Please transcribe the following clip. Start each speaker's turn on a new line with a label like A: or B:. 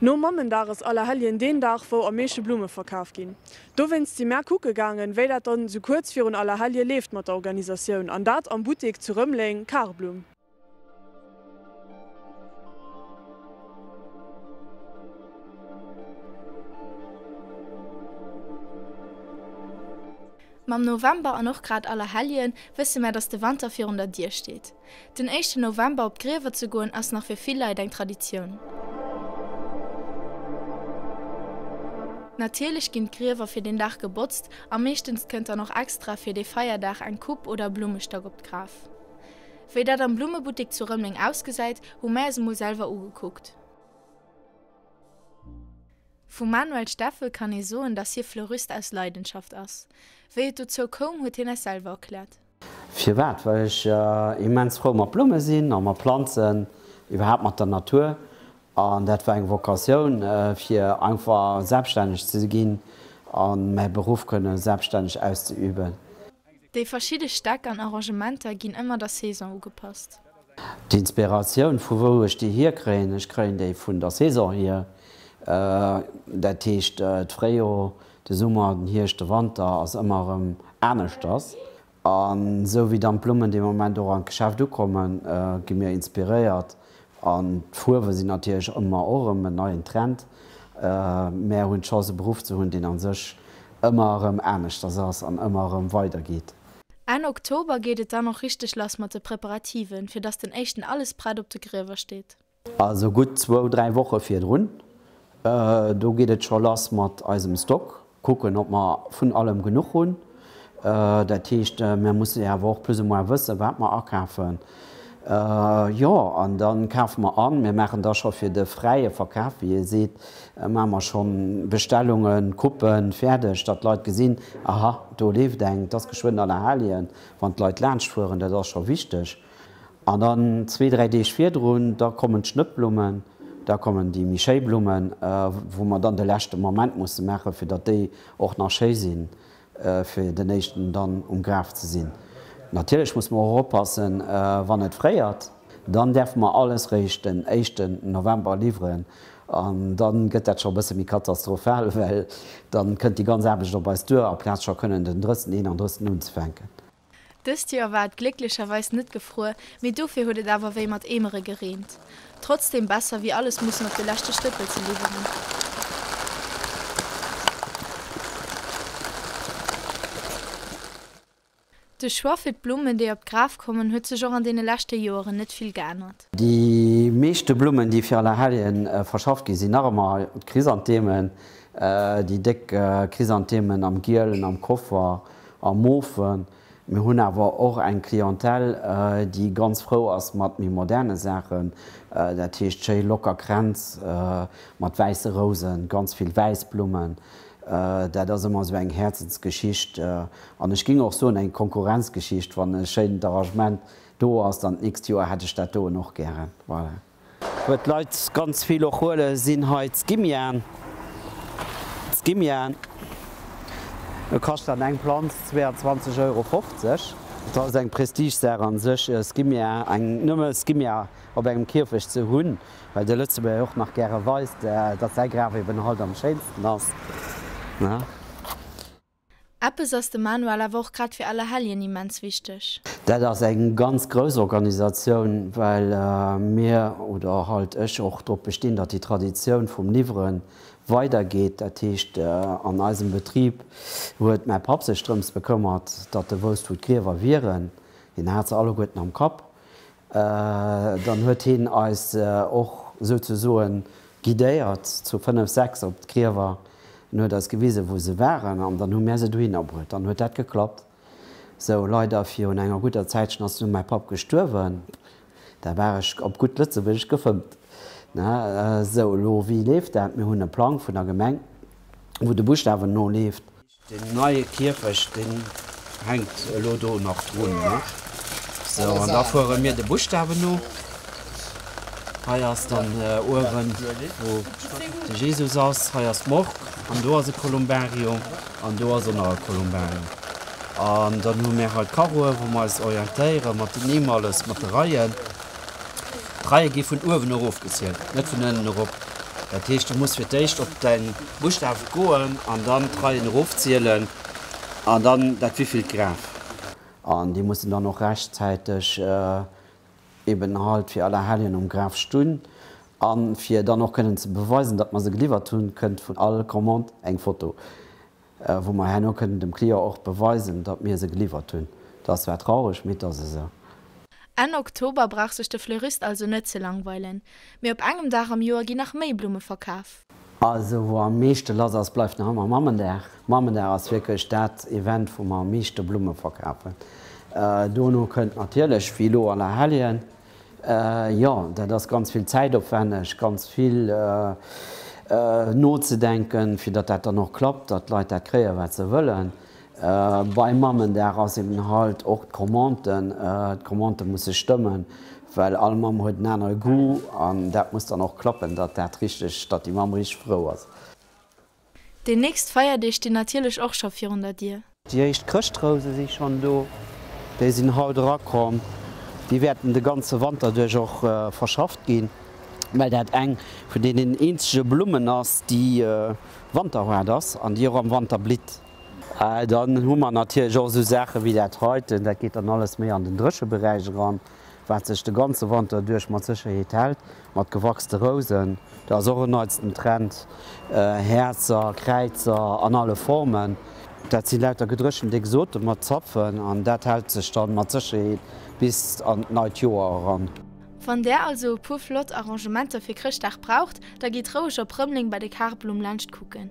A: Nom Mammendag ass Allerhelljen deen Dag, wou am meeschte Blumme verkaf ginn. Dowéinst si mär kucke gaangen, wéi dat dann sou kuerz virun Allerhellje leeft mat der Organisatioun, an dat am Buttek zu Rëmeleng, Karblumm.
B: Mam November an och grad Allerhelljen wësse mär, dass de Wanter virun der Dier steet. Den éischten November op d'Griewer ze goen ass nach fir vill Leit eng Traditioun. Natierlech ginn d'Griewer fir deen Dag gebotzt a meeschtens kënnt dann och extra fir dee Feierdag eng Coupe oder e Blummestack op d'Graf. Wéi dat am Blummebuttek zu Rëmeleng ausgesäit, hu mär eis emol selwer ugekuckt. Vum Manuel Steffel kann ee soen, dass hie Fleurist aus Leidenschaft ass. Wéi et dozou koum, huet hien eis selwer erkläert.
C: Firwat? Well ech immens frou mat Blumme sinn a mat Planzen, iwwerhaapt mat der Natur. An dat war eng Vocatioun, fir einfach selbststänneg ze ginn a mäi Beruff kënne selbststänneg auszeüben.
B: Déi verschidde Stäck an Arrangementer ginn ëmmer der Saison ugepasst.
C: D'Inspiratioun, vu wou ech déi hierkréien? Ech kréien déi vun der Saison hier. Dat heescht, d'Fréijor, de Summer, den Hierscht, de Wanter ass ëmmer erëm aneschters. An esou wéi dann d'Blummen dee Moment och an d'Geschäft ukommen, gi mir inspiréiert. An d'Fuerwe sinn natierlech ëmmer och erëm en neien Trend. Mär hunn d'Chance e Beruff ze hunn, deen a sech ëmmer erëm aneschters ass an ëmmer erëm weidergeet.
B: Enn Oktober geet et dann och richteg lass mat de Preparativen, fir dass den éischten alles prett op de Griewer steet.
C: Also gutt zwou, dräi Woche virdrun, do geet et scho lass mat eisem Stock, kucken, ob mer vun allem genuch hunn. Dat heescht, mir musse jo awer och plus ou moins wëssen, wat mer akafen. Jo, an da kafe mer an. Mir maachen da scho fir de fräie Verkaf, wéi ee seet, maache mer scho Bestellungen, Coupen fäerdeg, datt d'Leit gesinn, aha, do leeft eng, et ass geschwënn Allerhelljen, wann d'Leit laanschtfueren. Dat ass scho wichteg. An dann zwee, dräi Deeg virdrun, da kommen d'Schnëttblummen, da kommen déi méi schéi Blummen, wou mer dann de leschte Moment musse maachen, fir datt déi och nach schéi sinn, fir den éischten dann um Graf ze sinn. Natierlech musse mer och oppassen, wann et fréiert, dann däerfe mer alles réischt den éischten November liwweren an da gëtt dat scho e bësse méi katastrophal, well da kënnt déi ganz Aarbecht op eis duer, aplaz scho kënnen den 30., 31. unzefänken.
B: Dëst Joer war et glécklecherweis net gefruer, mee dofir huet et awer wéi mat Eemere gereent. Trotzdem besser wéi alles mussen op de leschte Stëppel ze liwweren. De Choix fir d'Blummen déi op d'Graf kommen huet sech och an deene leschte Joeren net vill geännert.
C: Déi meeschte Blummen déi fir Allerhelljen verschafft ginn, sinn nach ëmmer d'Chrysanthemen, déi déck Chrysanthemen am Gielen, am Koffer, A Mofen. Mir hunn awer och eng Clientèle, déi ganz frou ass mat méi moderne Saachen, dat heescht schéi locker Kränz mat wäisse Rousen, ganz vill wäiss Blummen. Dat ass ëmmer esou eng Häerzensgeschicht an ech géing och soen eng Konkurrenzgeschicht, wann e schéint Arrangement do ass, dann d'nächst Joer hätt ech dat doen och gären. Voilà. Wat d'Leit ganz vill och huelen, sinn hei d'Skimmian. D'Skimmian kascht dann eng Planz 22,50 Euro. Dat ass eng Prestigesaach an sech, e Skimmia, eng nëmme Skimmia op engem Kierfecht ze hunn, well de Lëtzebuerger och nach gäre weist, datt säi Graf eben halt am schéinsten ass.
B: Eppes ass dem Manuel awer och grad fir Allerhelljen immens wichteg.
C: Dat ass eng ganz grouss Organisatioun, well mir, oder halt ech och drop bestinn, datt déi Traditioun vum Liwwere weidergeet. Dat heescht, an eisem Betrib huet mäi Papp sech drëms bekëmmert, datt e wousst, wou d'Griewer wieren. Hien hat se alleguerten am Kapp. Dann huet hien eis och souzesoen guidéiert zu 5, 6 op d'Griewer. En huet eis gewisen, wou se waren, an dann hu mär se dohinner bruet. Dann huet dat geklappt. Sou, leider virun enger gudder Zäitchen ass du mäi Papp gestuerwen. Da war ech op gutt Lëtzebuergesch gefëmmt. Sou, elo wéi leeft dat? Mir hunn e Plang vun der Gemeng, wou de Buschtawen noleeft. Deen neie Kierfecht, deen hänkt elo do nach drun, ne? Sou, an da fuere mir de Buschtawen no. Hei ass dann uewen, wou de Jesus ass. Hei ass d'Morgue an do ass e Kolumbarium an do ass och nach e Kolumbarium. An dann hu mir hei d'Karroe, wou mer eis orientéiere mat den Nimm, alles mat de Reien. D'Reie gi vun uewen erof gezielt, net vun ënnen erop. Dat heescht, du muss fir d'éischt op de Buschtaf goen an dann d'Reien erofzielen an dann dat wivillt Graf. An déi mussen dann och rechtzäiteg eben halt fir Allerhelljen um Graf stunn. A fir dann och kënnen ze beweisen, datt mer se geliwwert hunn, kënnt vun all Commande eng Foto. Wou mer herno kënnen dem Client och beweisen, datt mir se geliwwert hunn. Dat ass zwar traureg, mee et ass esou.
B: Enn Oktober brauch sech de Fleurist also net ze langweilen, mee op engem Dag am Joer ginn nach méi Blumme verkaf.
C: Also wou am meeschte lass ass, bleift nach ëmmer Mammendag. Mammendag ass wierklech dat Event, wou mer am meeschte Blumme verkafen. Dono kënnt natierlech, wéi elo Allerhelljen, Jo, dat ass ganz vill zäitopwänneg, ganz vill nozedenken, fir datt dat dann och klappt, datt d'Leit dat kréien, wat se wëllen. Beim Mammendag ass eben halt och d'Commanden, d'Commandë musse stëmmen, well all Mamm huet en anere Goût an dat muss dann och klappen, datt dat richteg, datt déi Mamm richteg frou ass.
B: Déi nächst Feierdeeg stinn natierlech och scho virun der Dier.
C: Déi éischt Chrëschtrouse si schonn do, déi sinn haut erakomm. Déi wäerten de ganze Wanter duerch och verschafft ginn, well dat eng vun deenen eenzege Blummen ass, déi wanterhaart ass an déi och am Wanter blitt. Dann hu mer natierlech och esou Saache wéi dat heiten, dat geet dann alles méi an den Drécheberäich eran, wat sech de ganze Wanter duerch mat Sécherheet hält, mat gewachste Rousen, dat ass och en neitsten Trend, Häerzer, Kräizer an alle Formen, dat si lauter gedréchent Exote mat Zapfen an dat hält sech dann mat Sécherheet bis an d'neit Joer eran.
B: Wann där also e puer flott Arrangementer fir Chrëschtdag braucht, da gitt roueg op Rëmleng bei de Karblumm laanscht kucken.